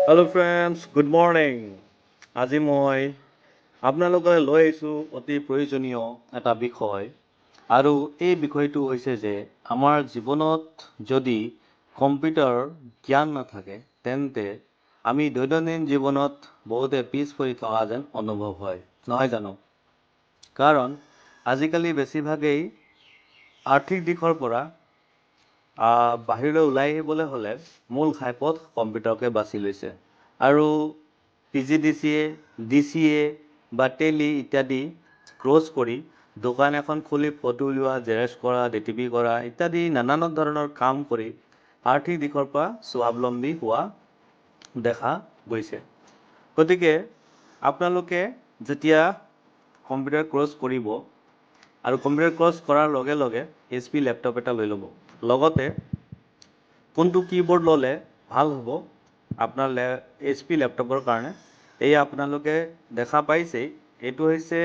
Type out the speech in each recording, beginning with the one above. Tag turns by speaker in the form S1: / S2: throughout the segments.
S1: Hello friends, good morning. আজি মই আপোনালোকলৈ লৈ আহিছোঁ অতি প্ৰয়োজনীয় এটা বিষয় আৰু এই বিষয়টো হৈছে যে আমাৰ জীৱনত যদি কম্পিউটাৰৰ জ্ঞান নাথাকে, তেন্তে আমি দৈনন্দিন জীৱনত বহুতে পিছ পৰি থকা যেন অনুভৱ হয়, নহয় জানো? কাৰণ আজিকালি বেছিভাগেই আৰ্থিক দিশৰ পৰা বাহিৰলৈ ওলাই আহিবলৈ হ'লে মূল ঘাইপথ কম্পিউটাৰকে বাছি লৈছে আৰু পিজিডিচিএ, ডিচিএ বা টেলি ইত্যাদি ক'ৰ্চ কৰি দোকান এখন খুলি ফটো উলিওৱা, জেৰক্স কৰা, ডিটিপি কৰা ইত্যাদি নানান ধৰণৰ কাম কৰি আৰ্থিক দিশৰ পৰা স্বাৱলম্বী হোৱা দেখা গৈছে। গতিকে আপোনালোকে যেতিয়া কম্পিউটাৰ ক'ৰ্চ কৰিব আৰু কম্পিউটাৰ ক'ৰ্চ কৰাৰ লগে লগে এইচপি লেপটপ এটা লৈ ল'ব। লগতে কোনটো কীবৰ্ড ল'লে ভাল হ'ব আপোনাৰ এইচপি লেপটপৰ কাৰণে, এই আপোনালোকে দেখা পাইছেই, এইটো হৈছে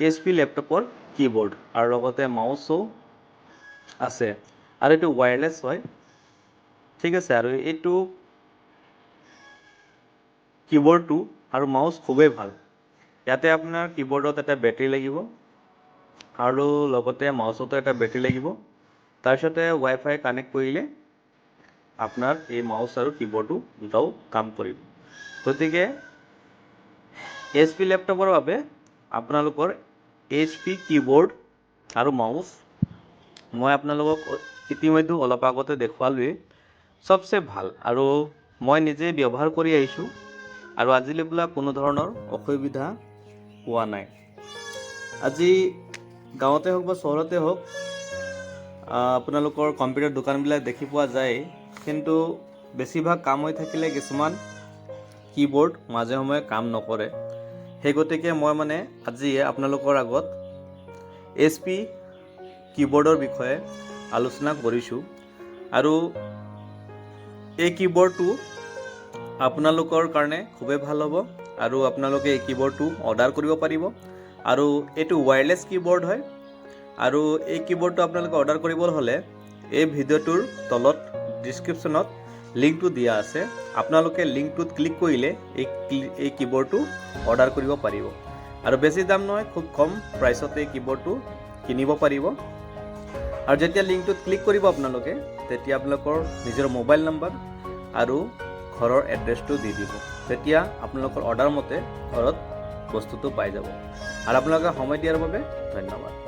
S1: এইচপি লেপটপৰ কীবৰ্ড আৰু লগতে মাউচো আছে আৰু এইটো ৱায়াৰলেছ হয়, ঠিক আছে। আৰু এইটো কীবৰ্ডটো আৰু মাউচ খুবেই ভাল। ইয়াতে আপোনাৰ কীবৰ্ডত এটা বেটেৰী লাগিব আৰু লগতে মাউচতো এটা বেটেৰী লাগিব। তাৰপিছতে ৱাইফাই কানেক্ট কৰিলে আপোনাৰ এই মাউচ আৰু কীবৰ্ডটো দুটাও কাম কৰিব। গতিকে এইচপি লেপটপৰ বাবে আপোনালোকৰ এইচপি কীবৰ্ড আৰু মাউচ, মই আপোনালোকক ইতিমধ্যে অলপ আগতে দেখুৱালোৱেই, চবচে ভাল আৰু মই নিজে ব্যৱহাৰ কৰি আহিছোঁ আৰু আজিলৈ বোলা কোনো ধৰণৰ অসুবিধা পোৱা নাই। আজি গাঁৱতে হওক বা চহৰতে হওক, আপোনালোকৰ কম্পিউটাৰ দোকানবিলাক দেখি পোৱা যায়, কিন্তু বেছিভাগ কাম হৈ থাকিলে কিছুমান কীবৰ্ড মাজে সময়ে কাম নকৰে। সেই গতিকে মই মানে আজি আপোনালোকৰ আগত এইচপি কীবৰ্ডৰ বিষয়ে আলোচনা কৰিছোঁ আৰু এই কীবৰ্ডটো আপোনালোকৰ কাৰণে খুবেই ভাল হ'ব আৰু আপোনালোকে এই কীবৰ্ডটো অৰ্ডাৰ কৰিব পাৰিব। আৰু এইটো ৱায়াৰলেছ কীবৰ্ড হয় আৰু এই কীবৰ্ডটো আপোনালোকে অৰ্ডাৰ কৰিবলৈ হ'লে এই ভিডিঅ'টোৰ তলত ডিছক্ৰিপশ্যনত লিংকটো দিয়া আছে। আপোনালোকে লিংকটোত ক্লিক কৰিলে এই কীবৰ্ডটো অৰ্ডাৰ কৰিব পাৰিব আৰু বেছি দাম নহয়, খুব কম প্ৰাইচতে এই কীবৰ্ডটো কিনিব পাৰিব। আৰু যেতিয়া লিংকটোত ক্লিক কৰিব আপোনালোকে, তেতিয়া আপোনালোকৰ নিজৰ মোবাইল নম্বৰ আৰু ঘৰৰ এড্ৰেছটো দি দিব। তেতিয়া আপোনালোকৰ অৰ্ডাৰ মতে ঘৰত বস্তুটো পাই যাব। আৰু আপোনালোকে সময় দিয়াৰ বাবে ধন্যবাদ।